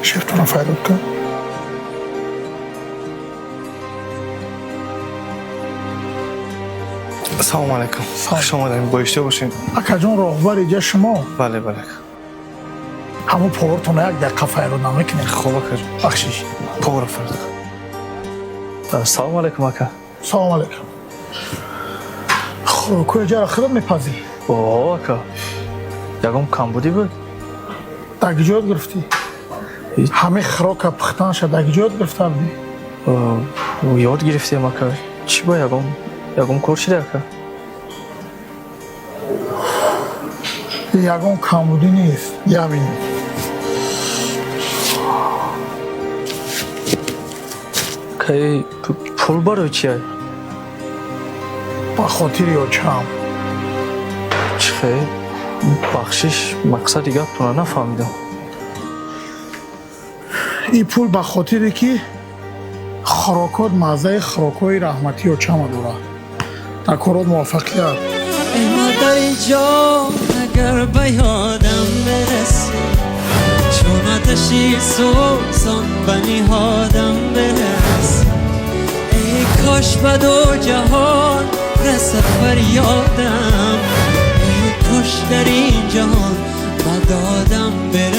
Шефтона файрод кун. Салому алайкум. Хуш омадем, боишта бошем. Акаҷон, роҳбар иҷа шумо? Бале, бале. Ҳамун повартона як дақиқа файрод намекунед? Хоб, акаҷон. Бахшиш. Повара файрод. Салому алайкум, ака. Салому алайкум. Хӯрокҳои ҷара худат мепазӣ? О, ака, ягон камбудӣ буд? Дар куҷо ёд гирифтӣ? Ҳамаи хӯрока пухтанша дар куҷо ёд гирифта будӣ? Ёд гирифтем, ака. Чӣ ба ягон кор шида, ака? Ягон камбудӣ нест, ямин. Кай пул барои чия? Ба хотири очам. Чӣ хел? Бахшиш, мақсади гаптона нафаҳмидам. Ин пул ба хотире, ки хӯрокот маззаи хӯрокҳои раҳматии очама дорад. Дар корот муваффақият. Эй модари ҷон, агар ба ёдам бирасӣ, чун оташи сӯзон ба ниҳодам бирасӣ. Эй кош ба ду ҷаҳон расад фарёдам, эй кош дар ин ҷаҳон ба додам бирасӣ.